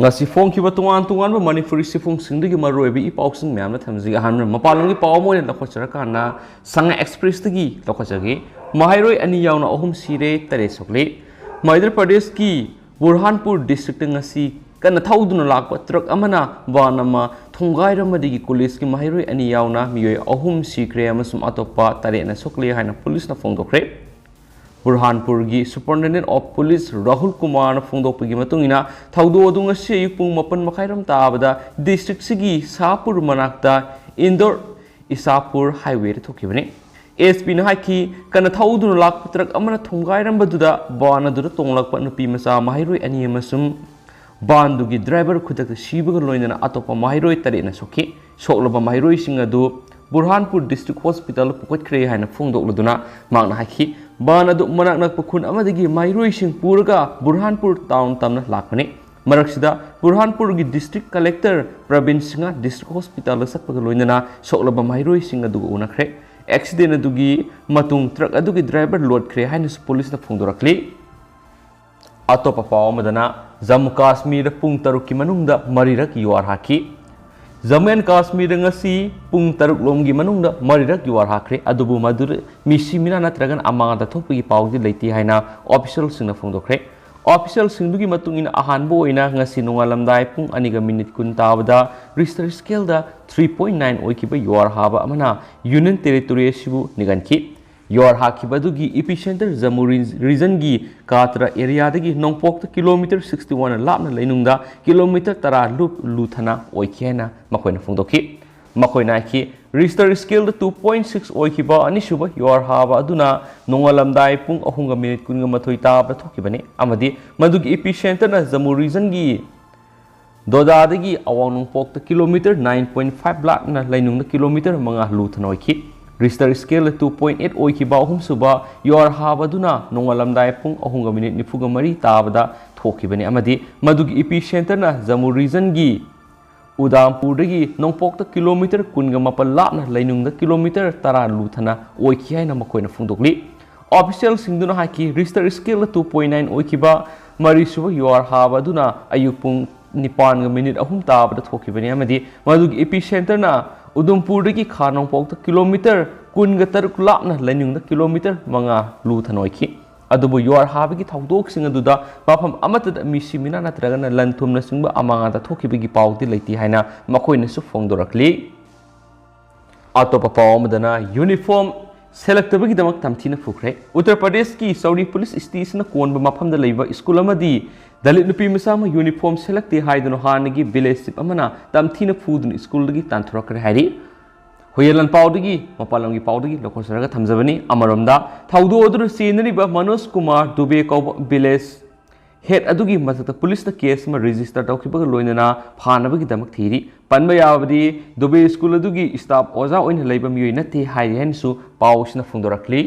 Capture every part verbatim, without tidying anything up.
ꯉꯁꯤ ꯐꯣꯡꯈꯤꯕ ꯇꯣꯉꯥꯟ ꯇꯣꯉꯥꯟꯕ ꯃꯅꯤꯄꯨꯔꯤ ꯆꯦꯐꯣꯡꯁꯤꯡꯗꯒꯤ ꯃꯔꯨꯑꯣꯏꯕ ꯏ ꯄꯥꯎꯁꯤꯡ ꯃꯌꯥꯝꯅ ꯊꯝꯖꯒꯦ꯫ ꯑꯍꯥꯟꯕ ꯃꯄꯥꯟꯂꯣꯝꯒꯤ ꯄꯥꯎ ꯑꯃ ꯑꯣꯏꯅ ꯂꯧꯈꯠꯆꯔꯀꯥꯟꯗ ꯁꯉꯥꯏ ꯑꯦꯛꯁꯄ꯭ꯔꯦꯁꯇꯒꯤ ꯂꯧꯈꯠꯆꯒꯦ꯫ ꯃꯍꯩꯔꯣꯏ ꯑꯅꯤ ꯌꯥꯎꯅ ꯑꯍꯨꯝ ꯁꯤꯔꯦ, ꯇꯔꯦꯠ ꯁꯣꯛꯂꯦ꯫ ꯃꯙ꯭ꯌ ꯄ꯭ꯔꯗꯦꯁꯀꯤ ꯕꯨꯔꯍꯥꯟꯄꯨꯔ ꯗꯤꯁꯇ꯭ꯔꯤꯛꯇ ꯉꯁꯤ ꯀꯟꯅ ꯊꯧꯗꯨꯅ ꯂꯥꯛꯄ ꯇ꯭ꯔꯛ ꯑꯃꯅ ꯚꯥꯟ ꯑꯃ ꯊꯣꯡꯒꯥꯏꯔꯝꯕꯗꯒꯤ ꯀꯣꯂꯦꯖꯀꯤ ꯃꯍꯩꯔꯣꯏ ꯑꯅꯤ ꯌꯥꯎꯅ ꯃꯤꯑꯣꯏ ꯑꯍꯨꯝ ꯁꯤꯈ꯭ꯔꯦ ꯑꯃꯁꯨꯡ ꯑꯇꯣꯞꯄ ꯇꯔꯦꯠꯅ ꯁꯣꯛꯂꯦ ꯍꯥꯏꯅ ꯄꯨꯂꯤꯁꯅ ꯐꯣꯡꯗꯣꯛꯈ꯭ꯔꯦ꯫ ꯕꯨꯔꯍꯥꯟꯄꯨꯔꯒꯤ Superintendent of Police ꯔꯥꯍꯨꯜ ꯀꯨꯃꯥꯔꯅ ꯐꯣꯡꯗꯣꯛꯄꯒꯤ ꯃꯇꯨꯡ ꯏꯟꯅ, ꯊꯧꯗꯣꯛ ꯑꯗꯨ ꯉꯁꯤ ꯑꯌꯨꯛ ꯄꯨꯡ ꯃꯥꯄꯟ ꯃꯈꯥꯏꯔꯣꯝ ꯇꯥꯕꯗ ꯗꯤꯁꯇ꯭ꯔꯤꯛꯁꯤꯒꯤ ꯁꯥꯍꯄꯨꯔ ꯃꯅꯥꯛꯇ ꯏꯟꯗꯣꯔ ꯏꯁꯥꯄꯨꯔ ꯍꯥꯏꯋꯦꯗ ꯊꯣꯛꯈꯤꯕꯅꯤ꯫ ꯑꯦꯁ ꯄꯤꯅ ꯍꯥꯏꯈꯤ, ꯀꯟꯅ ꯊꯧꯗꯨꯅ ꯂꯥꯛꯄ ꯇ꯭ꯔꯛ ꯑꯃꯅ ꯊꯣꯡꯒꯥꯏꯔꯝꯕꯗꯨꯗ ꯚꯥꯟ ꯑꯗꯨꯗ ꯇꯣꯡꯂꯛꯄ ꯅꯨꯄꯤ ꯃꯆꯥ ꯃꯍꯩꯔꯣꯏ ꯑꯅꯤ ꯑꯃꯁꯨꯡ ꯚꯥꯟꯗꯨꯒꯤ ꯗ꯭ꯔꯥꯏꯚꯔ ꯈꯨꯗꯛꯇ ꯁꯤꯕꯒ ꯂꯣꯏꯅꯅ ꯑꯇꯣꯞꯄ ꯃꯍꯩꯔꯣꯏ ꯇꯔꯦꯠꯅ ꯁꯣꯛꯈꯤ꯫ ꯁꯣꯛꯂꯕ ꯃꯍꯩꯔꯣꯏꯁꯤꯡ ꯑꯗꯨ ꯕꯨꯔꯍꯥꯟꯄꯨꯔ ꯗꯤꯁꯇ꯭ꯔꯤꯛ ꯍꯣꯁꯄꯤꯇꯥꯜꯗ ꯄꯨꯈꯠꯈ꯭ꯔꯦ ꯍꯥꯏꯅ ꯐꯣꯡꯗꯣꯛꯂꯗꯨꯅ ꯃꯍꯥꯛꯅ ꯍꯥꯏꯈꯤ, ꯚꯥꯟ ꯑꯗꯨ ꯃꯅꯥꯛ ꯅꯛꯄ ꯈꯨꯟ ꯑꯃꯗꯒꯤ ꯃꯍꯩꯔꯣꯏꯁꯤꯡ ꯄꯨꯔꯒ ꯕꯨꯔꯍꯥꯟꯄꯨꯔ ꯇꯥꯎꯟ ꯇꯝꯅ ꯂꯥꯛꯄꯅꯤ꯫ ꯃꯔꯛꯁꯤꯗ ꯕꯨꯔꯍꯥꯟꯄꯨꯔꯒꯤ district collector Pravin Singh district ꯍꯣꯁꯄꯤꯇꯥꯜꯗ ꯆꯠꯄꯒ ꯂꯣꯏꯅꯅ ꯁꯣꯛꯂꯕ ꯃꯍꯩꯔꯣꯏꯁꯤꯡ ꯑꯗꯨꯒ ꯎꯅꯈ꯭ꯔꯦ꯫ ꯑꯦꯛꯁꯤꯗꯦꯟ ꯑꯗꯨꯒꯤ ꯃꯇꯨꯡ ꯇ꯭ꯔꯛ ꯑꯗꯨꯒꯤ ꯗ꯭ꯔꯥꯏꯚꯔ ꯂꯣꯠꯈ꯭ꯔꯦ ꯍꯥꯏꯅꯁꯨ ꯄꯨꯂꯤꯁꯅ ꯐꯣꯡꯗꯣꯔꯛꯂꯤ꯫ ꯑꯇꯣꯞꯄ ꯄꯥꯎ ꯑꯃꯗꯅ, ꯖꯝꯃꯨ ꯀꯥꯁꯃꯤꯔꯗ ꯄꯨꯡ ꯇꯔꯨꯛꯀꯤ ꯃꯅꯨꯡꯗ ꯃꯔꯤꯔꯛ ꯌꯨꯍꯥꯔ ꯍꯥꯈꯤ꯫ ꯖꯝꯃꯨ ꯑꯦꯟ ꯀꯥꯁꯃꯤꯔꯗ ꯉꯁꯤ ꯄꯨꯡ ꯇꯔꯨꯛ ꯂꯣꯝꯒꯤ ꯃꯅꯨꯡꯗ ꯃꯔꯤꯔꯛ ꯌꯨꯍꯥꯔ ꯍꯥꯈ꯭ꯔꯦ꯫ ꯑꯗꯨꯕꯨ ꯃꯗꯨꯗ ꯃꯤꯁꯤ ꯃꯤꯅꯥ ꯅꯠꯇ꯭ꯔꯒꯅ ꯑꯃꯥꯡ ꯑꯇꯥ ꯊꯣꯛꯄꯒꯤ ꯄꯥꯎꯗꯤ ꯂꯩꯇꯦ ꯍꯥꯏꯅ ꯑꯣꯐꯤꯁꯤꯌꯦꯜꯁꯤꯡꯅ ꯐꯣꯡꯗꯣꯛꯈ꯭ꯔꯦ꯫ ꯑꯣꯐꯤꯁꯤꯌꯦꯜꯁꯤꯡꯗꯨꯒꯤ ꯃꯇꯨꯡ ꯏꯟꯅ, ꯑꯍꯥꯟꯕ ꯑꯣꯏꯅ ꯉꯁꯤ ꯅꯣꯡꯉꯥꯜꯂꯝꯗꯥꯏ ꯄꯨꯡ ꯑꯅꯤꯒ ꯃꯤꯅꯤꯠ ꯀꯨꯟ ꯇꯥꯕꯗ ꯔꯤꯁꯇꯔ ꯁ꯭ꯀꯦꯜꯗ three point nine ꯑꯣꯏꯈꯤꯕ ꯌꯨꯍꯥꯔ ꯍꯥꯕ ꯑꯃꯅ ꯌꯨꯅꯤꯌꯟ ꯇꯦꯔꯤꯇꯣꯔꯤ ꯑꯁꯤꯕꯨ ꯅꯤꯛꯍꯟꯈꯤ꯫ ꯌꯨꯍꯥꯔ ꯍꯥꯈꯤꯕ ꯑꯗꯨꯒꯤ ꯏꯄꯤꯁꯦꯟꯇꯔ ꯖꯝꯃꯨ ꯔꯤꯖ-, ꯔꯤꯖꯟꯒꯤ ꯀꯥꯇ꯭ꯔꯥ ꯑꯦꯔꯤꯌꯥꯗꯒꯤ ꯅꯣꯡꯄꯣꯛꯇ ꯀꯤꯂꯣꯃꯤꯇꯔ sixty one ꯂꯥꯞꯅ ꯂꯩꯅꯨꯡꯗ ꯀꯤꯂꯣꯃꯤꯇꯔ ꯇꯔꯥ ꯂꯨꯞ ꯂꯨꯊꯅ ꯑꯣꯏꯈꯤ ꯍꯥꯏꯅ ꯃꯈꯣꯏꯅ ꯐꯣꯡꯗꯣꯛꯈꯤ꯫ ꯃꯈꯣꯏꯅ ꯍꯥꯏꯈꯤ, ꯔꯤꯁꯇꯔ ꯁ꯭ꯀꯦꯜꯗ two point six ꯑꯣꯏꯈꯤꯕ ꯑꯅꯤꯁꯨꯕ ꯌꯨꯍꯥꯔ ꯍꯥꯕ ꯑꯗꯨꯅ ꯅꯣꯡꯉꯥꯜꯂꯝꯗꯥꯏ ꯄꯨꯡ ꯑꯍꯨꯝꯒ ꯃꯤꯅꯤꯠ ꯀꯨꯟꯒ ꯃꯥꯊꯣꯏ ꯇꯥꯕꯗ ꯊꯣꯛꯈꯤꯕꯅꯤ ꯑꯃꯗꯤ ꯃꯗꯨꯒꯤ ꯏꯄꯤꯁꯦꯟꯇꯔꯅ ꯖꯝꯃꯨ ꯔꯤꯖꯟꯒꯤ ꯗꯣꯗꯥꯗꯒꯤ ꯑꯋꯥꯡ ꯅꯣꯡꯄꯣꯛꯇ ꯀꯤꯂꯣꯃꯤꯇꯔ nine point five ꯂꯥꯞꯅ ꯂꯩꯅꯨꯡꯗ ꯀꯤꯂꯣꯃꯤꯇꯔ ꯃꯉꯥ ꯂꯨꯊꯅ ꯑꯣꯏꯈꯤ꯫ ꯔꯤꯁꯇꯔ ꯁ꯭ꯀꯦꯜꯗ two point eight ꯑꯣꯏꯈꯤꯕ ꯑꯍꯨꯝꯁꯨꯕ ꯌꯨꯍꯥꯔ ꯍꯥꯕ ꯑꯗꯨꯅ ꯅꯣꯡꯉꯥꯜꯂꯝꯗꯥꯏ ꯄꯨꯡ ꯑꯍꯨꯝꯒ ꯃꯤꯅꯤꯠ ꯅꯤꯐꯨꯒ ꯃꯔꯤ ꯇꯥꯕꯗ ꯊꯣꯛꯈꯤꯕꯅꯤ ꯑꯃꯗꯤ ꯃꯗꯨꯒꯤ ꯏꯄꯤꯁꯦꯟꯇꯔꯅ ꯖꯝꯃꯨ ꯔꯤꯖꯟꯒꯤ ꯎꯗꯥꯝꯄꯨꯔꯗꯒꯤ ꯅꯣꯡꯄꯣꯛꯇ ꯀꯤꯂꯣꯃꯤꯇꯔ ꯀꯨꯟꯒ ꯃꯥꯄꯜ ꯂꯥꯞꯅ ꯂꯩꯅꯨꯡꯗ ꯀꯤꯂꯣꯃꯤꯇꯔ ꯇꯔꯥ ꯂꯨꯊꯅ ꯑꯣꯏꯈꯤ ꯍꯥꯏꯅ ꯃꯈꯣꯏꯅ ꯐꯣꯡꯗꯣꯛꯂꯤ꯫ ꯑꯣꯐꯤꯁꯤꯌꯦꯜꯁꯤꯡꯗꯨꯅ ꯍꯥꯏꯈꯤ, ꯔꯤꯁꯇꯔ ꯁ꯭ꯀꯦꯜꯗ two point nine ꯑꯣꯏꯈꯤꯕ ꯃꯔꯤꯁꯨꯕ ꯌꯨꯍꯥꯔ ꯍꯥꯕ ꯑꯗꯨꯅ ꯑꯌꯨꯛ ꯄꯨꯡ ꯅꯤꯄꯥꯟꯒ ꯃꯤꯅꯤꯠ ꯑꯍꯨꯝ ꯇꯥꯕꯗ ꯊꯣꯛꯈꯤꯕꯅꯤ ꯑꯃꯗꯤ ꯃꯗꯨꯒꯤ ꯏꯄꯤ ꯁꯦꯟꯇꯔꯅ ꯎꯗꯨꯝꯄꯨꯔꯗꯒꯤ ꯈꯥ ꯅꯣꯡꯄꯣꯛꯇ ꯀꯤꯂꯣꯃꯤꯇꯔ ꯀꯨꯟꯒ ꯇꯔꯨꯛ ꯂꯥꯞꯅ ꯂꯩꯅꯨꯡꯗ ꯀꯤꯂꯣꯃꯤꯇꯔ ꯃꯉꯥ ꯂꯨ ꯊꯅꯣꯏꯈꯤ꯫ ꯑꯗꯨꯕꯨ ꯌꯨꯍꯥꯔ ꯍꯥꯕꯒꯤ ꯊꯧꯗꯣꯛꯁꯤꯡ ꯑꯗꯨꯗ ꯃꯐꯝ ꯑꯃꯠꯇꯗ ꯃꯤꯁꯤ ꯃꯤꯅꯥ ꯅꯠꯇ꯭ꯔꯒꯅ ꯂꯟ ꯊꯨꯝꯅꯆꯤꯡꯕ ꯑꯃꯥꯡ ꯑꯇꯥ ꯊꯣꯛꯈꯤꯕꯒꯤ ꯄꯥꯎꯗꯤ ꯂꯩꯇꯦ ꯍꯥꯏꯅ ꯃꯈꯣꯏꯅꯁꯨ ꯐꯣꯡꯗꯣꯔꯛꯂꯤ꯫ ꯑꯇꯣꯞꯄ ꯄꯥꯎ ꯑꯃꯗꯅ ꯌꯨꯅꯤꯐꯣꯔꯝ ꯁꯦꯜꯂꯛꯇꯕꯒꯤꯗꯃꯛ ꯇꯝꯊꯤꯅ ꯐꯨꯈ꯭ꯔꯦ꯫ ꯎꯠꯇꯔ ꯄ꯭ꯔꯗꯦꯁꯀꯤ ꯆꯧꯔꯤ ꯄꯨꯂꯤꯁ ꯁ꯭ꯇꯦꯁꯟꯅ ꯀꯣꯟꯕ ꯃꯐꯝꯗ ꯂꯩꯕ ꯁ꯭ꯀꯨꯜ ꯑꯃꯗꯤ ꯗꯂꯤꯠ ꯅꯨꯄꯤ ꯃꯆꯥ ꯑꯃ ꯌꯨꯅꯤꯐꯣꯔꯝ ꯁꯦꯜꯂꯛꯇꯦ ꯍꯥꯏꯗꯨꯅ ꯍꯥꯟꯅꯒꯤ ꯚꯤꯂꯦꯖ ꯆꯤꯞ ꯑꯃꯅ ꯇꯝꯊꯤꯅ ꯐꯨꯗꯨꯅ ꯁ꯭ꯀꯨꯜꯗꯒꯤ ꯇꯥꯟꯊꯣꯔꯛꯈ꯭ꯔꯦ ꯍꯥꯏꯔꯤ꯫ ꯍꯨꯌꯦꯟ ꯂꯥꯟꯄꯥꯎꯗꯒꯤ ꯃꯄꯥꯟ ꯂꯝꯒꯤ ꯄꯥꯎꯗꯒꯤ ꯂꯧꯈꯠꯆꯔꯒ ꯊꯝꯖꯕꯅꯤ꯫ ꯑꯃꯔꯣꯝꯗ ꯊꯧꯗꯣꯛ ꯑꯗꯨꯗ ꯆꯦꯟꯅꯔꯤꯕ ꯃꯅꯣꯖ ꯀꯨꯃꯥꯔ ꯗꯨꯕꯦ ꯀꯧꯕ ꯚꯤꯂꯦꯖ ꯍꯦꯠ ꯑꯗꯨꯒꯤ ꯃꯊꯛꯇ ꯄꯨꯂꯤꯁꯅ ꯀꯦꯁ ꯑꯃ ꯔꯦꯖꯤꯁꯇꯔ ꯇꯧꯈꯤꯕꯒ ꯂꯣꯏꯅꯅ ꯐꯥꯅꯕꯒꯤꯗꯃꯛ ꯊꯤꯔꯤ꯫ ꯄꯟꯕ ꯌꯥꯕꯗꯤ ꯗꯨꯕꯦ ꯁ꯭ꯀꯨꯜ ꯑꯗꯨꯒꯤ ꯁ꯭ꯇꯥꯐ ꯑꯣꯖꯥ ꯑꯣꯏꯅ ꯂꯩꯕ ꯃꯤꯑꯣꯏ ꯅꯠꯇꯦ ꯍꯥꯏꯔꯤ ꯍꯥꯏꯅꯁꯨ ꯄꯥꯎ ꯑꯁꯤꯅ ꯐꯣꯡꯗꯣꯔꯛꯂꯤ꯫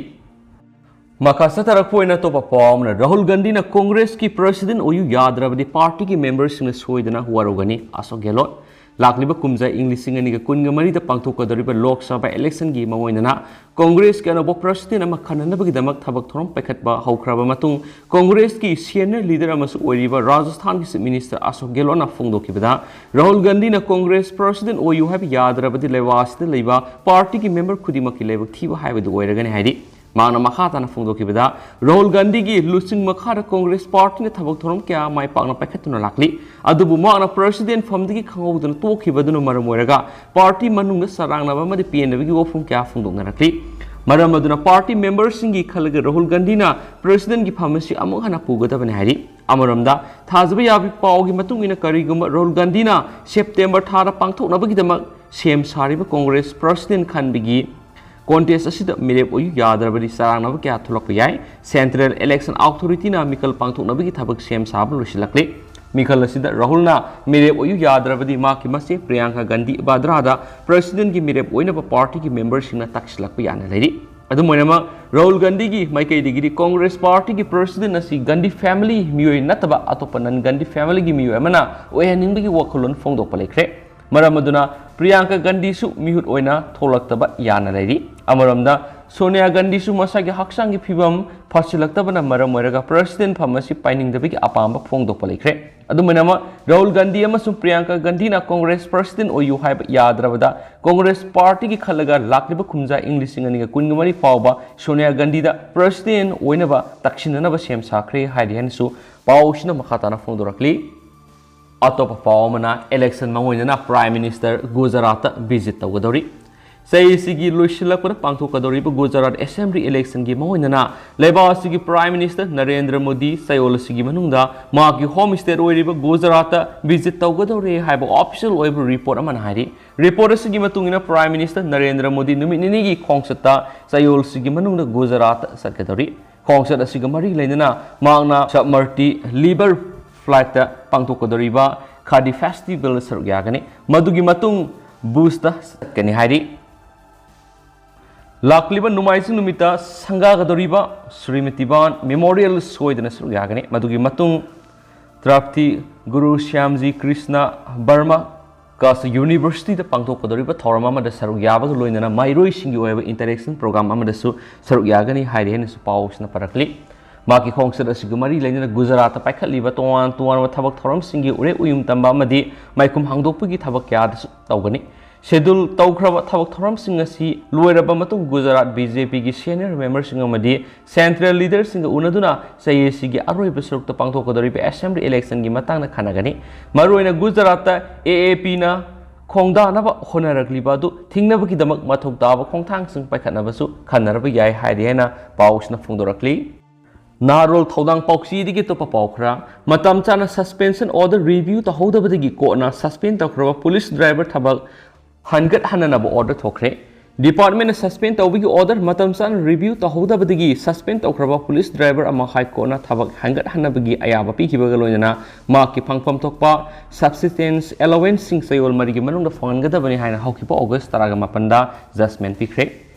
ꯃꯈꯥ ꯆꯠꯊꯔꯛꯄ ꯑꯣꯏꯅ ꯑꯇꯣꯞꯄ ꯄꯥꯎ ꯑꯃꯅ ꯔꯥꯍꯨꯜ ꯒꯥꯟꯙꯤꯅ ꯀꯣꯡꯒ꯭ꯔꯦꯁꯀꯤ ꯄ꯭ꯔꯁꯤꯗꯦꯟ ꯑꯣꯏꯌꯨ ꯌꯥꯗ꯭ꯔꯕꯗꯤ ꯄꯥꯔꯇꯤꯒꯤ ꯃꯦꯝꯕꯔꯁꯤꯡꯅ ꯁꯣꯏꯗꯅ ꯋꯥꯔꯧꯒꯅꯤ꯫ ꯑꯁꯣꯛ ꯒꯦꯍꯂꯣꯠ꯫ ꯂꯥꯛꯂꯤꯕ ꯀꯨꯝꯖꯥ ꯏꯪ ꯂꯤꯁꯤꯡ ꯑꯅꯤꯒ ꯀꯨꯟꯒ ꯃꯔꯤꯗ ꯄꯥꯡꯊꯣꯛꯀꯗꯧꯔꯤꯕ ꯂꯣꯛ ꯁꯚꯥ ꯏꯂꯦꯛꯁꯟꯒꯤ ꯃꯑꯣꯡ ꯑꯣꯏꯅꯅ ꯀꯣꯡꯒ꯭ꯔꯦꯁꯀꯤ ꯑꯅꯧꯕ ꯄ꯭ꯔꯁꯤꯗꯦꯟ ꯑꯃ ꯈꯟꯅꯅꯕꯒꯤꯗꯃꯛ ꯊꯕꯛ ꯊꯧꯔꯝ ꯄꯥꯏꯈꯠꯄ ꯍꯧꯈ꯭ꯔꯕ ꯃꯇꯨꯡ ꯀꯣꯡꯒ꯭ꯔꯦꯁꯀꯤ ꯁꯦꯅꯤꯌꯔ ꯂꯤꯗꯔ ꯑꯃꯁꯨ ꯑꯣꯏꯔꯤꯕ ꯔꯥꯖꯁꯊꯥꯟꯒꯤ ꯆꯤꯐ ꯃꯤꯅꯤꯁꯇꯔ ꯑꯁꯣꯛ ꯒꯦꯍꯂꯣꯠꯅ ꯐꯣꯡꯗꯣꯛꯈꯤꯕꯗ ꯔꯥꯍꯨꯜ ꯒꯥꯟꯙꯤꯅ ꯀꯣꯡꯒ꯭ꯔꯦꯁ ꯄ꯭ꯔꯁꯤꯗꯦꯟ ꯑꯣꯏꯌꯨ ꯍꯥꯏꯕ ꯌꯥꯗ꯭ꯔꯕꯗꯤ ꯂꯩꯕꯥꯛ ꯑꯁꯤꯗ ꯂꯩꯕ ꯄꯥꯔꯇꯤꯒꯤ ꯃꯦꯝꯕꯔ ꯈꯨꯗꯤꯡꯃꯛꯀꯤ ꯂꯥꯏꯕꯛ ꯊꯤꯕ ꯍꯥꯏꯕꯗꯨ ꯑꯣꯏꯔꯒꯅꯤ ꯍꯥꯏꯔꯤ꯫ ꯃꯍꯥꯛꯅ ꯃꯈꯥ ꯇꯥꯅ ꯐꯣꯡꯗꯣꯛꯈꯤꯕꯗ ꯔꯥꯍꯨꯜ ꯒꯥꯟꯙꯤꯒꯤ ꯂꯨꯆꯤꯡ ꯃꯈꯥꯗ ꯀꯣꯡꯒ꯭ꯔꯦꯁ ꯄꯥꯔꯇꯤꯅ ꯊꯕꯛ ꯊꯧꯔꯝ ꯀꯌꯥ ꯃꯥꯏ ꯄꯥꯛꯅ ꯄꯥꯏꯈꯠꯇꯨꯅ ꯂꯥꯛꯂꯤ꯫ ꯑꯗꯨꯕꯨ ꯃꯍꯥꯛꯅ ꯄ꯭ꯔꯁꯤꯗꯦꯟ ꯐꯝꯗꯒꯤ ꯈꯪꯍꯧꯗꯅ ꯇꯣꯛꯈꯤꯕ ꯑꯗꯨꯅ ꯃꯔꯝ ꯑꯣꯏꯔꯒ ꯄꯥꯔꯇꯤ ꯃꯅꯨꯡꯗ ꯆꯔꯥꯡꯅꯕ ꯑꯃꯗꯤ ꯄꯦꯟꯗꯕꯒꯤ ꯋꯥꯐꯝ ꯀꯌꯥ ꯐꯣꯡꯗꯣꯛꯅꯔꯛꯂꯤ꯫ ꯃꯔꯝ ꯑꯗꯨꯅ ꯄꯥꯔꯇꯤ ꯃꯦꯝꯕꯔꯁꯤꯡꯒꯤ ꯈꯜꯂꯒ ꯔꯥꯍꯨꯜ ꯒꯥꯟꯙꯤꯅ ꯄ꯭ꯔꯁꯤꯗꯦꯟꯒꯤ ꯐꯝ ꯑꯁꯤ ꯑꯃꯨꯛ ꯍꯟꯅ ꯄꯨꯒꯗꯕꯅꯤ ꯍꯥꯏꯔꯤ꯫ ꯑꯃꯔꯣꯝꯗ ꯊꯥꯖꯕ ꯌꯥꯕ ꯄꯥꯎꯒꯤ ꯃꯇꯨꯡ ꯏꯟꯅ ꯀꯔꯤꯒꯨꯝꯕ ꯔꯥꯍꯨꯜ ꯒꯥꯟꯙꯤꯅ ꯁꯦꯞꯇꯦꯝꯕꯔ ꯊꯥꯗ ꯄꯥꯡꯊꯣꯛꯅꯕꯒꯤꯗꯃꯛ ꯁꯦꯝ ꯁꯥꯔꯤꯕ ꯀꯣꯡꯒ꯭ꯔꯦꯁ ꯄ꯭ꯔꯁꯤꯗꯦꯟ ꯈꯟꯕꯒꯤ ꯀꯣꯟꯇꯦꯁ ꯑꯁꯤꯗ ꯃꯤꯔꯦꯞ ꯑꯣꯏꯌꯨ ꯌꯥꯗ꯭ꯔꯕꯗꯤ ꯆꯔꯥꯡꯅꯕ ꯀꯌꯥ ꯊꯣꯛꯂꯛꯄ ꯌꯥꯏ꯫ ꯁꯦꯟꯇ꯭ꯔꯦꯜ ꯏꯂꯦꯛꯁꯟ ꯑꯣꯊꯣꯔꯤꯇꯤꯅ ꯃꯤꯈꯜ ꯄꯥꯡꯊꯣꯛꯅꯕꯒꯤ ꯊꯕꯛ ꯁꯦꯝ ꯁꯥꯕ ꯂꯣꯏꯁꯤꯜꯂꯛꯂꯦ꯫ ꯃꯤꯈꯜ ꯑꯁꯤꯗ ꯔꯥꯍꯨꯜꯅ ꯃꯤꯔꯦꯞ ꯑꯣꯏꯌꯨ ꯌꯥꯗ꯭ꯔꯕꯗꯤ ꯃꯍꯥꯛꯀꯤ ꯃꯆꯦ ꯄ꯭ꯔꯤꯌꯥꯡꯀꯥ ꯒꯥꯟꯙꯤ ꯚꯥꯗ꯭ꯔꯥꯗ ꯄ꯭ꯔꯁꯤꯗꯦꯟꯒꯤ ꯃꯤꯔꯦꯞ ꯑꯣꯏꯅꯕ ꯄꯥꯔꯇꯤꯒꯤ ꯃꯦꯝꯕꯔꯁꯤꯡꯅ ꯇꯛꯁꯤꯜꯂꯛꯄ ꯌꯥꯅ ꯂꯩꯔꯤ꯫ ꯑꯗꯨꯝ ꯑꯣꯏꯅꯃꯛ ꯔꯥꯍꯨꯜ ꯒꯥꯟꯙꯤꯒꯤ ꯃꯥꯏꯀꯩꯗꯒꯤꯗꯤ ꯀꯣꯡꯒ꯭ꯔꯦꯁ ꯄꯥꯔꯇꯤꯒꯤ ꯄ꯭ꯔꯁꯤꯗꯦꯟ ꯑꯁꯤ ꯒꯥꯟꯙꯤ ꯐꯦꯃꯤꯂꯤ ꯃꯤꯑꯣꯏ ꯅꯠꯇꯕ ꯑꯇꯣꯞꯄ ꯅꯟ ꯒꯥꯟꯙꯤ ꯐꯦꯃꯤꯂꯤꯒꯤ ꯃꯤꯑꯣꯏ ꯑꯃꯅ ꯑꯣꯏꯍꯟꯅꯤꯡꯕꯒꯤ ꯋꯥꯈꯜꯂꯣꯟ ꯐꯣꯡꯗꯣꯛꯄ ꯂꯩꯈ꯭ꯔꯦ꯫ ꯃꯔꯝ ꯑꯗꯨꯅ ꯄ꯭ꯔꯤꯌꯥꯡꯀꯥ ꯒꯥꯟꯙꯤꯁꯨ ꯃꯤꯍꯨꯠ ꯑꯣꯏꯅ ꯊꯣꯛꯂꯛꯇꯕ ꯌꯥꯅ ꯂꯩꯔꯤ꯫ ꯑꯃꯔꯣꯝꯗ ꯁꯣꯅꯤꯌꯥ ꯒꯥꯟꯙꯤꯁꯨ ꯃꯁꯥꯒꯤ ꯍꯛꯆꯥꯡꯒꯤ ꯐꯤꯕꯝ ꯐꯠꯁꯤꯜꯂꯛꯇꯕꯅ ꯃꯔꯝ ꯑꯣꯏꯔꯒ ꯄ꯭ꯔꯁꯤꯗꯦꯟ ꯐꯝ ꯑꯁꯤ ꯄꯥꯏꯅꯤꯡꯗꯕꯒꯤ ꯑꯄꯥꯝꯕ ꯐꯣꯡꯗꯣꯛꯄ ꯂꯩꯈ꯭ꯔꯦ꯫ ꯑꯗꯨꯃꯥꯏꯅꯃꯛ ꯔꯥꯍꯨꯜ ꯒꯥꯟꯙꯤ ꯑꯃꯁꯨꯡ ꯄ꯭ꯔꯤꯌꯥꯡꯀꯥ ꯒꯥꯟꯙꯤꯅ ꯀꯣꯡꯒ꯭ꯔꯦꯁ ꯄ꯭ꯔꯁꯤꯗꯦꯟ ꯑꯣꯏꯌꯨ ꯍꯥꯏꯕ ꯌꯥꯗ꯭ꯔꯕꯗ ꯀꯣꯡꯒ꯭ꯔꯦꯁ ꯄꯥꯔꯇꯤꯒꯤ ꯈꯜꯂꯒ ꯂꯥꯛꯂꯤꯕ ꯀꯨꯝꯖꯥ ꯏꯪ ꯂꯤꯁꯤꯡ ꯑꯅꯤꯒ ꯀꯨꯟꯒ ꯃꯔꯤ ꯐꯥꯎꯕ ꯁꯣꯅꯤꯌꯥ ꯒꯥꯟꯙꯤꯗ ꯄ꯭ꯔꯁꯤꯗꯦꯟ ꯑꯣꯏꯅꯕ ꯇꯛꯁꯤꯟꯅꯅꯕ ꯁꯦꯝ ꯁꯥꯈ꯭ꯔꯦ ꯍꯥꯏꯔꯤ ꯍꯥꯏꯅꯁꯨ ꯄꯥꯎꯁꯤꯅ ꯃꯈꯥ ꯇꯥꯅ ꯐꯣꯡꯗꯣꯔꯛꯂꯤ꯫ ꯑꯇꯣꯞꯄ ꯄꯥꯎ ꯑꯃꯅ, ꯏꯂꯦꯛꯁꯟ ꯃꯥꯡꯑꯣꯏꯅꯅ ꯄ꯭ꯔꯥꯏꯝ ꯃꯤꯅꯤꯁꯇꯔ ꯒꯨꯖꯔꯥꯠꯇ ꯚꯤꯖꯤꯠ ꯇꯧꯒꯗꯧꯔꯤ꯫ ꯆꯍꯤ ꯑꯁꯤꯒꯤ ꯂꯣꯏꯁꯤꯜꯂꯛꯄꯗ ꯄꯥꯡꯊꯣꯛꯀꯗꯧꯔꯤꯕ ꯒꯨꯖꯔꯥꯠ ꯑꯦꯁꯦꯝꯕ꯭ꯂꯤ ꯏꯂꯦꯛꯁꯟꯒꯤ ꯃꯥꯡꯑꯣꯏꯅꯅ ꯂꯩꯕꯥꯛ ꯑꯁꯤꯒꯤ ꯄ꯭ꯔꯥꯏꯝ ꯃꯤꯅꯤꯁꯇꯔ ꯅꯔꯦꯟꯗ꯭ꯔ ꯃꯣꯗꯤ ꯆꯌꯣꯜ ꯑꯁꯤꯒꯤ ꯃꯅꯨꯡꯗ ꯃꯍꯥꯛꯀꯤ ꯍꯣꯝ ꯁ꯭ꯇꯦꯠ ꯑꯣꯏꯔꯤꯕ ꯒꯨꯖꯔꯥꯠꯇ ꯚꯤꯖꯤꯠ ꯇꯧꯒꯗꯧꯔꯦ ꯍꯥꯏꯕ ꯑꯣꯐꯤꯁꯤꯌꯦꯜ ꯑꯣꯏꯕ ꯔꯤꯄꯣꯔꯠ ꯑꯃꯅ ꯍꯥꯏꯔꯤ꯫ ꯔꯤꯄꯣꯔꯠ ꯑꯁꯤꯒꯤ ꯃꯇꯨꯡ ꯏꯟꯅ ꯄ꯭ꯔꯥꯏꯝ ꯃꯤꯅꯤꯁꯇꯔ ꯅꯔꯦꯟꯗ꯭ꯔ ꯃꯣꯗꯤ ꯅꯨꯃꯤꯠ ꯅꯤꯅꯤꯒꯤ ꯈꯣꯡꯆꯠꯇ ꯆꯌꯣꯜꯁꯤꯒꯤ ꯃꯅꯨꯡꯗ ꯒꯨꯖꯔꯥꯠꯇ ꯆꯠꯀꯗꯧꯔꯤ꯫ ꯈꯣꯡꯆꯠ ꯑꯁꯤꯒ ꯃꯔꯤ ꯂꯩꯅꯅ ꯃꯍꯥꯛꯅ ꯁꯕꯃꯔꯇꯤ ꯂꯤꯕꯔ ꯐ꯭ꯂꯥꯏꯠꯇ ꯄꯥꯡꯊꯣꯛꯀꯗꯧꯔꯤꯕ ꯈꯥꯗꯤ ꯐꯦꯁꯇꯤꯚꯦꯜꯗ ꯁꯔꯨꯛ ꯌꯥꯒꯅꯤ꯫ ꯃꯗꯨꯒꯤ ꯃꯇꯨꯡ ꯚꯨꯖꯇ ꯆꯠꯀꯅꯤ ꯍꯥꯏꯔꯤ꯫ ꯂꯥꯛꯂꯤꯕ ꯅꯣꯡꯃꯥꯏꯖꯤꯡ ꯅꯨꯃꯤꯠꯇ ꯁꯪꯒꯥꯒꯗꯧꯔꯤꯕ ꯁ꯭ꯔꯤꯃꯇꯤꯕꯥꯟ ꯃꯦꯃꯣꯔꯤꯌꯦꯜ ꯁꯣꯏꯗꯅ ꯁꯔꯨꯛ ꯌꯥꯒꯅꯤ꯫ ꯃꯗꯨꯒꯤ ꯃꯇꯨꯡ ꯇ꯭ꯔꯥꯞꯇꯤ ꯒꯨꯔꯨ ꯁ꯭ꯌꯥꯝꯖꯤ ꯀ꯭ꯔꯤꯁꯅ ꯕꯔꯃ ꯀꯥꯁ ꯌꯨꯅꯤꯚꯔꯁꯤꯇꯤꯗ ꯄꯥꯡꯊꯣꯛꯀꯗꯧꯔꯤꯕ ꯊꯧꯔꯝ ꯑꯃꯗ ꯁꯔꯨꯛ ꯌꯥꯕꯒ ꯂꯣꯏꯅꯅ ꯃꯍꯩꯔꯣꯏꯁꯤꯡꯒꯤ ꯑꯣꯏꯕ ꯏꯟꯇꯔꯦꯛꯁꯟ ꯄ꯭ꯔꯣꯒ꯭ꯔꯥꯝ ꯑꯃꯗꯁꯨ ꯁꯔꯨꯛ ꯌꯥꯒꯅꯤ ꯍꯥꯏꯔꯤ ꯍꯥꯏꯅꯁꯨ ꯄꯥꯎꯁꯤꯅ ꯄꯔꯛꯂꯤ꯫ ꯃꯍꯥꯛꯀꯤ ꯈꯣꯡꯆꯠ ꯑꯁꯤꯒ ꯃꯔꯤ ꯂꯩꯅꯅ ꯒꯨꯖꯔꯥꯠꯇ ꯄꯥꯏꯈꯠꯂꯤꯕ ꯇꯣꯉꯥꯟ ꯇꯣꯉꯥꯟꯕ ꯊꯕꯛ ꯊꯧꯔꯝꯁꯤꯡꯒꯤ ꯎꯔꯦꯞ ꯎꯌꯨꯝ ꯇꯝꯕ ꯑꯃꯗꯤ ꯃꯥꯏꯈꯨꯝ ꯍꯥꯡꯗꯣꯛꯄꯒꯤ ꯊꯕꯛ ꯀꯌꯥꯗꯁꯨ ꯇꯧꯒꯅꯤ꯫ ꯁꯦꯗꯨꯜ ꯇꯧꯈ꯭ꯔꯕ ꯊꯕꯛ ꯊꯧꯔꯝꯁꯤꯡ ꯑꯁꯤ ꯂꯣꯏꯔꯕ ꯃꯇꯨꯡ ꯒꯨꯖꯔꯥꯠ ꯕꯤ ꯖꯦ ꯄꯤꯒꯤ ꯁꯦꯅꯤꯌꯔ ꯃꯦꯝꯕꯔꯁꯤꯡ ꯑꯃꯗꯤ ꯁꯦꯟꯇ꯭ꯔꯦꯜ ꯂꯤꯗꯔꯁꯤꯡꯒ ꯎꯅꯗꯨꯅ ꯆꯍꯤ ꯑꯁꯤꯒꯤ ꯑꯔꯣꯏꯕ ꯁꯔꯨꯛꯇ ꯄꯥꯡꯊꯣꯛꯀꯗꯧꯔꯤꯕ ꯑꯦꯁꯦꯝꯕ꯭ꯂꯤ ꯏꯂꯦꯛꯁꯟꯒꯤ ꯃꯇꯥꯡꯗ ꯈꯟꯅꯒꯅꯤ꯫ ꯃꯔꯨꯑꯣꯏꯅ ꯒꯨꯖꯔꯥꯠꯇ ꯑꯦ ꯑꯦ ꯄꯤꯅ ꯈꯣꯡꯗꯥꯅꯕ ꯍꯣꯠꯅꯔꯛꯂꯤꯕ ꯑꯗꯨ ꯊꯤꯡꯅꯕꯒꯤꯗꯃꯛ ꯃꯊꯧ ꯇꯥꯕ ꯈꯣꯡꯊꯥꯡꯁꯤꯡ ꯄꯥꯏꯈꯠꯅꯕꯁꯨ ꯈꯟꯅꯔꯕ ꯌꯥꯏ ꯍꯥꯏꯔꯤ ꯍꯥꯏꯅ ꯄꯥꯎꯁꯤꯅ ꯐꯣꯡꯗꯣꯔꯛꯂꯤ꯫ ꯅꯍꯥꯔꯣꯜ ꯊꯧꯗꯥꯡ ꯄꯥꯎꯆꯦꯗꯒꯤ ꯑꯇꯣꯞꯄ ꯄꯥꯎ ꯈꯔ꯫ ꯃꯇꯝ ꯆꯥꯅ ꯁꯁꯄꯦꯟꯁꯟ ꯑꯣꯔꯗꯔ ꯔꯤꯚ꯭ꯌꯨ ꯇꯧꯍꯧꯗꯕꯗꯒꯤ ꯀꯣꯔꯠꯅ ꯁꯁꯄꯦꯟ ꯇꯧꯈ꯭ꯔꯕ ꯄꯨꯂꯤꯁ ꯗ꯭ꯔꯥꯏꯚꯔ ꯊꯕꯛ ꯍꯟꯒꯠꯍꯟꯅꯅꯕ ꯑꯣꯔꯗꯔ ꯊꯣꯛꯈ꯭ꯔꯦ꯫ ꯗꯤꯄꯥꯔꯠꯃꯦꯟꯅ ꯁꯁꯄꯦꯟ ꯇꯧꯕꯒꯤ ꯑꯣꯔꯗꯔ ꯃꯇꯝ ꯆꯥꯅ ꯔꯤꯚ꯭ꯌꯨ ꯇꯧꯍꯧꯗꯕꯗꯒꯤ ꯁꯁꯄꯦꯟ ꯇꯧꯈ꯭ꯔꯕ ꯄꯨꯂꯤꯁ ꯗ꯭ꯔꯥꯏꯚꯔ ꯑꯃ ꯍꯥꯏ ꯀꯣꯔꯠꯅ ꯊꯕꯛ ꯍꯟꯒꯠꯍꯟꯅꯕꯒꯤ ꯑꯌꯥꯕ ꯄꯤꯈꯤꯕꯒ ꯂꯣꯏꯅꯅ ꯃꯍꯥꯛꯀꯤ ꯐꯪꯐꯝ ꯊꯣꯛꯄ ꯁꯕꯁꯤꯁꯇꯦꯟꯁ ꯑꯦꯂꯣꯋꯦꯟꯁꯁꯤꯡ ꯆꯌꯣꯜ ꯃꯔꯤꯒꯤ ꯃꯅꯨꯡꯗ ꯐꯪꯍꯟꯒꯗꯕꯅꯤ ꯍꯥꯏꯅ ꯍꯧꯈꯤꯕ ꯑꯣꯒꯁ ꯇꯔꯥꯒ ꯃꯥꯄꯟꯗ ꯖꯖꯃꯦꯟ ꯄꯤꯈ꯭ꯔꯦ꯫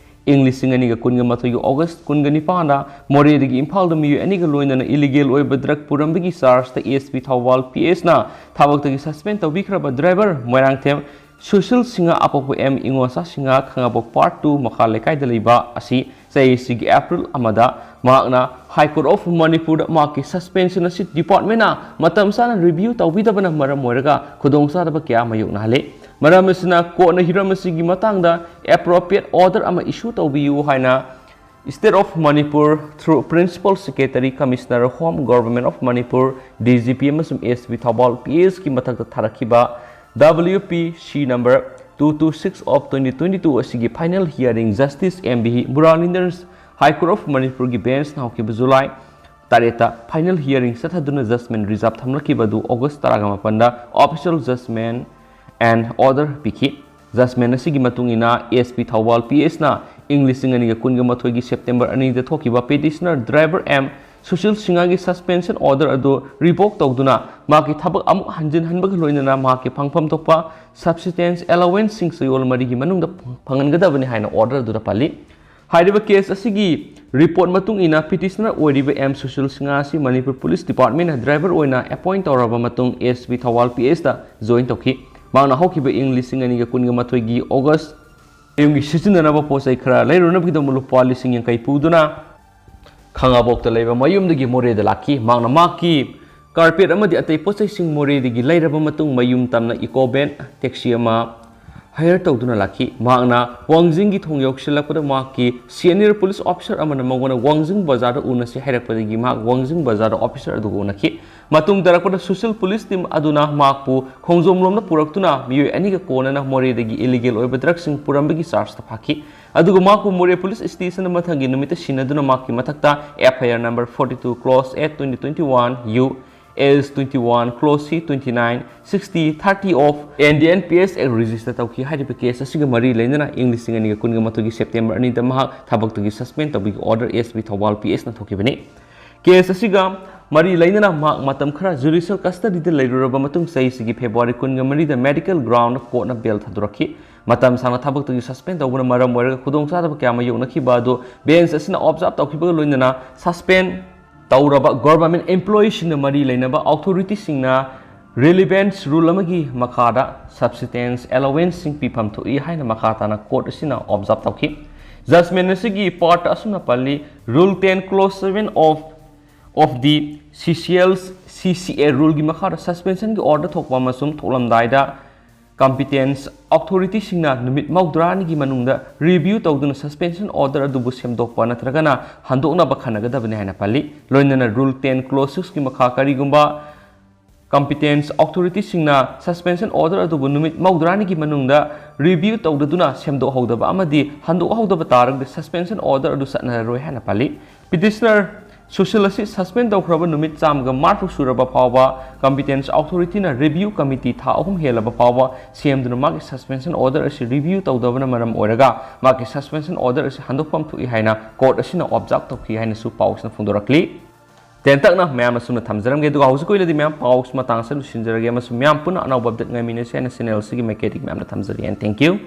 ꯏꯪ ꯂꯤꯁꯤꯡ ꯑꯅꯤꯒ ꯀꯨꯟꯒ ꯃꯥꯊꯣꯏꯒꯤ ꯑꯣꯒꯁ ꯀꯨꯟꯒ ꯅꯤꯄꯥꯟꯗ ꯃꯣꯔꯦꯗꯒꯤ ꯏꯝꯐꯥꯜꯗ ꯃꯤꯑꯣꯏ ꯑꯅꯤꯒ ꯂꯣꯏꯅꯅ ꯏꯂꯤꯒꯦꯜ ꯑꯣꯏꯕ drug ꯄꯨꯔꯝꯕꯒꯤ ꯆꯥꯔꯖꯇ S P Thoubal P ꯑꯦꯁꯅ ꯊꯕꯛꯇꯒꯤ ꯁꯁꯄꯦꯟ ꯇꯧꯕꯤꯈ꯭ꯔꯕ ꯗ꯭ꯔꯥꯏꯚꯔ ꯃꯣꯏꯔꯥꯡꯊꯦꯝ ꯁꯨꯁꯤꯜ ꯁꯤꯡꯍ, ꯑꯄꯣꯛꯄ M Ingocha Singh, Khangbok part two ꯃꯈꯥ ꯂꯩꯀꯥꯏꯗ ꯂꯩꯕ ꯑꯁꯤ ꯆꯍꯤꯁꯤꯒꯤ ꯑꯦꯄ꯭ꯔꯤꯜ ꯑꯃꯗ ꯃꯍꯥꯛꯅ High Court of ꯃꯅꯤꯄꯨꯔꯗ ꯃꯍꯥꯛꯀꯤ suspension ꯑꯁꯤ departmentꯅ ꯃꯇꯝ ꯆꯥꯅ review ꯇꯧꯕꯤꯗꯕꯅ ꯃꯔꯝ ꯑꯣꯏꯔꯒ ꯈꯨꯗꯣꯡꯆꯥꯗꯕ ꯀꯌꯥ ꯃꯥꯌꯣꯛꯅꯍꯜꯂꯤ꯫ ꯃꯔꯝ ꯑꯁꯤꯅ courtꯅ ꯍꯤꯔꯝ ꯑꯁꯤꯒꯤ ꯃꯇꯥꯡꯗ appropriate order ꯑꯃ issue ꯇꯧꯕꯤꯌꯨ ꯍꯥꯏꯅ State of Manipur through Principal Secretary Commissioner Home Government of Manipur, D G P ꯑꯃꯁꯨꯡ S P Thoubal P S ꯀꯤ ꯃꯊꯛꯇ ꯊꯥꯔꯛꯈꯤꯕ W P C number two two six of twenty twenty-two ꯑꯁꯤꯒꯤ final hearing Justice M B Muralindran, High Court of ꯃꯅꯤꯄꯨꯔꯒꯤ benchꯅ ꯍꯧꯈꯤꯕ July ꯇꯔꯦꯠꯇ final hearing ꯆꯠꯊꯗꯨꯅ judgment reserve ꯊꯝꯂꯛꯈꯤꯕ ꯑꯗꯨ August ꯇꯔꯥꯃꯥꯄꯟꯗ official judgment and order ꯄꯤꯈꯤ꯫ Judgment ꯑꯁꯤꯒꯤ ꯃꯇꯨꯡ ꯏꯟꯅ S P Thoubal P S ꯅ ꯏꯪ ꯂꯤꯁꯤꯡ ꯑꯅꯤꯒ ꯀꯨꯟꯒ ꯃꯥꯊꯣꯏꯒꯤ September ꯑꯅꯤꯗ ꯊꯣꯛꯈꯤꯕ petitioner driver M Sushil ꯁꯤꯡꯍꯒꯤ suspension order ꯑꯗꯨ revoke ꯇꯧꯗꯨꯅ ꯃꯍꯥꯛꯀꯤ ꯊꯕꯛ ꯑꯃꯨꯛ ꯍꯟꯖꯤꯟꯍꯟꯕꯒ ꯂꯣꯏꯅꯅ ꯃꯍꯥꯛꯀꯤ ꯐꯪꯐꯝ ꯊꯣꯛꯄ subsistence allowanceꯁꯤꯡ ꯆꯌꯣꯜ ꯃꯔꯤꯒꯤ ꯃꯅꯨꯡꯗ ꯐꯪꯍꯟꯒꯗꯕꯅꯤ ꯍꯥꯏꯅ order ꯑꯗꯨꯗ ꯄꯜꯂꯤ꯫ ꯍꯥꯏꯔꯤꯕ case ꯑꯁꯤꯒꯤ report ꯃꯇꯨꯡ ꯏꯟꯅ petitioner ꯑꯣꯏꯔꯤꯕ M ꯁꯨꯁꯤꯜ ꯁꯤꯡꯍ ꯑꯁꯤ ꯃꯅꯤꯄꯨꯔ Police Departmentꯅ driver ꯑꯣꯏꯅ appoint ꯇꯧꯔꯕ ꯃꯇꯨꯡ S P Thoubal P Sꯇ join ꯇꯧꯈꯤ꯫ ꯃꯍꯥꯛꯅ ꯍꯧꯈꯤꯕ ꯏꯪ ꯂꯤꯁꯤꯡ ꯑꯅꯤꯒ ꯀꯨꯟꯒ ꯃꯥꯊꯣꯏꯒꯤ August ꯌꯨꯝꯒꯤ ꯁꯤꯖꯤꯟꯅꯅꯕ ꯄꯣꯠ ꯆꯩ ꯈꯔ ꯂꯩꯔꯨꯅꯕꯒꯤꯗꯃꯛ ꯂꯨꯄꯥ ꯂꯤꯁꯤꯡ ꯌꯥꯡꯈꯩ ꯄꯨꯗꯨꯅ ꯈꯥꯉꯕꯣꯛꯇ ꯂꯩꯕ ꯃꯌꯨꯝꯗꯒꯤ ꯃꯣꯔꯦꯗ ꯂꯥꯛꯈꯤ꯫ ꯃꯍꯥꯛꯅ ꯃꯍꯥꯛꯀꯤ carpet ꯑꯃꯗꯤ ꯑꯇꯩ ꯄꯣꯠ ꯆꯩꯁꯤꯡ ꯃꯣꯔꯦꯗꯒꯤ ꯂꯩꯔꯕ ꯃꯇꯨꯡ ꯃꯌꯨꯝ ꯇꯝꯅ eco van taxi ꯑꯃ hire ꯇꯧꯗꯨꯅ ꯂꯥꯛꯈꯤ꯫ ꯃꯍꯥꯛꯅ ꯋꯥꯡꯖꯤꯡꯒꯤ ꯊꯣꯡ ꯌꯧꯁꯤꯜꯂꯛꯄꯗ ꯃꯍꯥꯛꯀꯤ senior police officer ꯑꯃꯅ ꯃꯉꯣꯟꯗ ꯋꯥꯡꯖꯤꯡ ꯕꯖꯥꯔꯗ ꯎꯅꯁꯤ ꯍꯥꯏꯔꯛꯄꯗꯒꯤ ꯃꯍꯥꯛ ꯋꯥꯡꯖꯤꯡ ꯕꯖꯥꯔꯗ officer ꯑꯗꯨꯒ ꯎꯅꯈꯤ꯫ ꯃꯇꯨꯡ ꯇꯥꯔꯛꯄꯗ social police team ꯑꯗꯨꯅ ꯃꯍꯥꯛꯄꯨ ꯈꯣꯡꯖꯣꯝꯂꯣꯝꯗ ꯄꯨꯔꯛꯇꯨꯅ ꯃꯤꯑꯣꯏ ꯑꯅꯤꯒ ꯀꯣꯟꯅꯅ ꯃꯣꯔꯦꯗꯒꯤ illegal ꯑꯣꯏꯕ drugꯁꯤꯡ ꯄꯨꯔꯝꯕꯒꯤ chargeꯇ ꯐꯥꯈꯤ꯫ ꯑꯗꯨꯒ ꯃꯍꯥꯛꯄꯨ ꯃꯣꯔꯦ police stationꯗ ꯃꯊꯪꯒꯤ ꯅꯨꯃꯤꯠꯇ ꯁꯤꯟꯅꯗꯨꯅ ꯃꯍꯥꯛꯀꯤ ꯃꯊꯛꯇ F I R number forty two clause eight twenty twenty one U S twenty one clause C twenty nine sixty thirty of Indian P S Act register ꯇꯧꯈꯤ꯫ ꯍꯥꯏꯔꯤꯕ case ꯑꯁꯤꯒ ꯃꯔꯤ ꯂꯩꯅꯅ ꯏꯪ ꯂꯤꯁꯤꯡ ꯑꯅꯤꯒ ꯀꯨꯟꯒ ꯃꯥꯊꯣꯏꯒꯤ September ꯑꯅꯤꯗ ꯃꯍꯥꯛ ꯊꯕꯛꯇꯒꯤ suspend ꯇꯧꯕꯒꯤ order S P Thoubal P Sꯅ ꯊꯣꯛꯈꯤꯕꯅꯤ꯫ Case ꯑꯁꯤꯒ ꯃꯔꯤ ꯂꯩꯅꯅ ꯃꯍꯥꯛ ꯃꯇꯝ ꯈꯔ judicial custodyꯗ ꯂꯩꯔꯨꯔꯕ ꯃꯇꯨꯡ ꯆꯍꯤꯁꯤꯒꯤ February ꯀꯨꯟꯒ ꯃꯔꯤꯗ medical groundꯗ courtꯅ bail ꯊꯥꯗꯣꯔꯛꯈꯤ꯫ ꯃꯇꯝ ꯁꯥꯡꯅ ꯊꯕꯛꯇꯒꯤ suspend ꯇꯧꯕꯅ ꯃꯔꯝ ꯑꯣꯏꯔꯒ ꯈꯨꯗꯣꯡꯆꯥꯗꯕ ꯀꯌꯥ ꯃꯥꯌꯣꯛꯅꯈꯤꯕ ꯑꯗꯨ bench ꯑꯁꯤꯅ observe ꯇꯧꯈꯤꯕꯒ ꯂꯣꯏꯅꯅ suspend ꯇꯧꯔꯕ government employeeꯁꯤꯡꯅ ꯃꯔꯤ ꯂꯩꯅꯕ authorityꯁꯤꯡꯅ relevant rule ꯑꯃꯒꯤ ꯃꯈꯥꯗ subsistence allowanceꯁꯤꯡ ꯄꯤꯐꯝ ꯊꯣꯛꯏ ꯍꯥꯏꯅ ꯃꯈꯥ ꯇꯥꯅ court ꯑꯁꯤꯅ observe ꯇꯧꯈꯤ꯫ Judgment ꯑꯁꯤꯒꯤ part ꯑꯁꯨꯝꯅ ꯄꯜꯂꯤ: Rule ten clause seven of of the C C L C C A ruleꯒꯤ ꯃꯈꯥꯗ suspensionꯒꯤ order ꯊꯣꯛꯄ ꯑꯃꯁꯨꯡ ꯊꯣꯛꯂꯝꯗꯥꯏꯗ competence authorityꯁꯤꯡꯅ ꯅꯨꯃꯤꯠ ꯃꯧꯗ꯭ꯔꯥꯅꯤꯒꯤ ꯃꯅꯨꯡꯗ review ꯇꯧꯗꯨꯅ suspension order ꯑꯗꯨꯕꯨ ꯁꯦꯝꯗꯣꯛꯄ ꯅꯠꯇ꯭ꯔꯒꯅ ꯍꯟꯗꯣꯛꯅꯕ ꯈꯟꯅꯒꯗꯕꯅꯤ ꯍꯥꯏꯅ ꯄꯜꯂꯤ꯫ ꯂꯣꯏꯅꯅ Rule ten clause sixꯀꯤ ꯃꯈꯥ ꯀꯔꯤꯒꯨꯝꯕ competence authorityꯁꯤꯡꯅ suspension order ꯑꯗꯨꯕꯨ ꯅꯨꯃꯤꯠ ꯃꯧꯗ꯭ꯔꯥꯅꯤꯒꯤ ꯃꯅꯨꯡꯗ review ꯇꯧꯗꯗꯨꯅ ꯁꯦꯝꯗꯣꯛꯍꯧꯗꯕ ꯑꯃꯗꯤ ꯍꯟꯗꯣꯛꯍꯧꯗꯕ ꯇꯥꯔꯒꯗꯤ suspension order ꯑꯗꯨ ꯆꯠꯅꯔꯔꯣꯏ ꯍꯥꯏꯅ ꯄꯜꯂꯤ꯫ Petitioner Sushil ꯑꯁꯤ suspend ꯇꯧꯈ꯭ꯔꯕ ꯅꯨꯃꯤꯠ ꯆꯥꯝꯃꯒ ꯃꯔꯤꯐꯨ ꯁꯨꯔꯕ ꯐꯥꯎꯕ competence authorityꯅ review committee ꯊꯥ ꯑꯍꯨꯝ ꯍꯦꯜꯂꯕ ꯐꯥꯎꯕ ꯁꯦꯝꯗꯨꯅ ꯃꯥꯒꯤ suspension order ꯑꯁꯤ review ꯇꯧꯗꯕꯅ ꯃꯔꯝ ꯑꯣꯏꯔꯒ ꯃꯥꯒꯤ suspension order ꯑꯁꯤ ꯍꯟꯗꯣꯛꯐꯝ ꯊꯣꯛꯏ ꯍꯥꯏꯅ court ꯑꯁꯤꯅ observe ꯇꯧꯈꯤ ꯍꯥꯏꯅꯁꯨ ꯄꯥꯎꯁꯤꯅ ꯐꯣꯡꯗꯣꯔꯛꯂꯤ꯫ ꯇꯦꯟꯇꯛꯅ ꯃꯌꯥꯝ ꯑꯁꯨꯝꯅ ꯊꯝꯖꯔꯝꯒꯦ, ꯑꯗꯨꯒ ꯍꯧꯖꯤꯛꯀꯤ ꯑꯣꯏꯅꯗꯤ ꯃꯌꯥꯝ ꯄꯥꯎꯁꯤ ꯃꯇꯥꯡ ꯑꯁꯤꯗ ꯂꯣꯏꯁꯤꯟꯖꯔꯒꯦ ꯑꯃꯁꯨꯡ ꯃꯌꯥꯝ ꯄꯨꯟꯅ ꯑꯅꯧꯕ update ꯉꯥꯏꯃꯤꯟꯅꯁꯤ ꯍꯥꯏꯅ channel ꯑꯁꯤꯒꯤ ꯃꯥꯏꯀꯩꯗꯒꯤ ꯃꯌꯥꯝꯗ ꯊꯝꯖꯔꯤ꯫ And thank you꯫